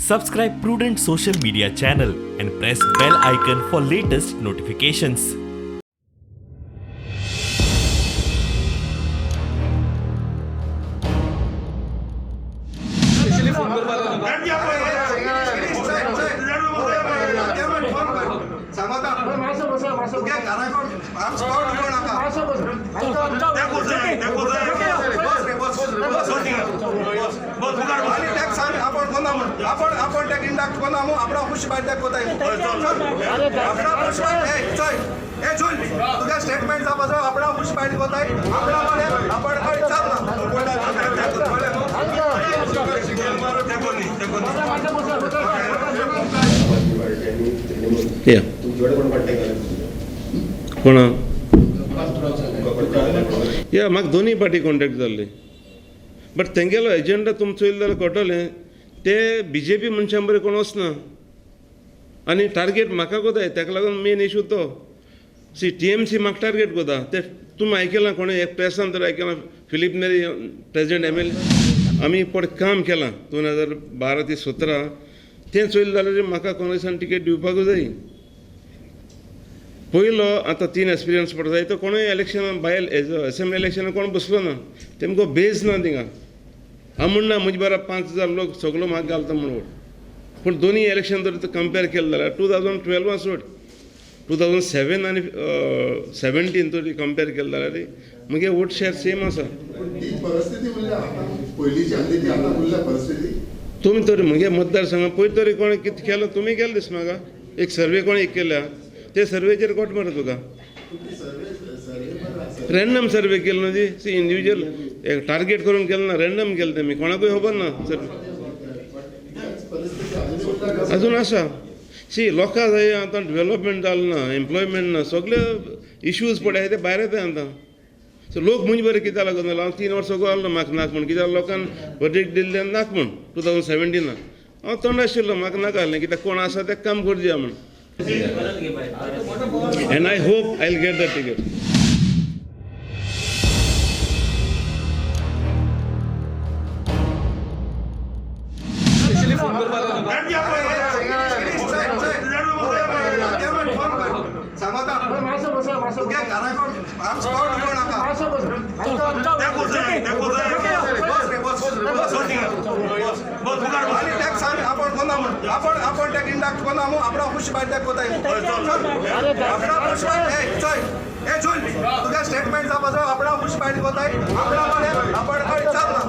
Subscribe Prudent Social Media channel and press bell icon for latest notifications. आपण त्या इंडाक्ट कोणा मग आपणा खुश बाय कोताय आपणा खुश बाय चल ए चल तुझ्या स्टेटमेंट जावपाचो आपणा खुश बाय कोताय आपणा आपण चालना. कोण या म्हाका दोनूय पार्टी कॉन्टेक्ट जाल्ले, बट तेंगेलो एजेंडा तुमचो येयलो जाल्यार कळटलें ते बी जे पी मनशां बरें कोण वचना आनी टार्गेट म्हाका कोताय, तेका लागून मेन इशू तो. सी टी एम सी म्हाका टार्गेट कोता. ते तुमी आयकलां कोणें एक प्रेसान तर आयकलां, Filipe Neri president M L A, आमी पड काम केलां 2012 ते 17, तें चोयलें जाल्यार म्हाका काँग्रेसान टिकेट दिवपाकूच जाय. पयलो आतां 3 एक्सपिरियन्स पडटा जाय तो कोणूय इलेक्शनान भायर एसेंब्ली इलेक्शनान कोण बसलो ना, तेमकां बेज ना थिंगा. हांव म्हणना म्हजे बरा 5000 लोक सगलो म्हाका घालता म्हूण वोट, पूण दोनूय इलेक्शन जर कंपेर केलें जाल्यार 2012 सोड 2007 आनी 17 तरी कंपेर केलें जाल्यार म्हगे वोट शेअर सेम आसा. तुमी तर म्हगे मतदारसंघात पयर तरी कोणें कितें केलें तुमी केलें दिस म्हाका एक सर्वे कोणें एक केल्या ते सर्वेचेर कोट मरे तुका रॅन्डम सर्वे केलो न्हू ती सी इंडिविज्युअल टार्गेट करून केलें ना, रॅन्डम केलें तेमी, कोणाकूय खबर ना सर अजून आसा. सी लोकां जाय आतां डेवलपमेंट जालें ना, एम्प्लॉयमेंट ना, सगळे इश्यूज पळय ते भायर येता आतां. सो लोक म्हणजे बरें कित्याक लागून जालो हांव 3 वर्सां आसलो म्हाका नाक म्हूण, कित्याक लोकांक वर्डिक्ट दिल्लें नाक म्हूण 2017 हांव तोंड आशिल्लो म्हाका नाका आसलें कित्याक कोण आसा तेका काम करया म्हूण. And I hope I will get the ticket. आपण त्या इंडाक्ट कोणा मग आपणा खुश बाय कोताय आपणा खुश बाय चल ए चल तुझ्या स्टेटमेंट जावपाचो आपणा खुश बाय कोताय आपणा आपण चालना.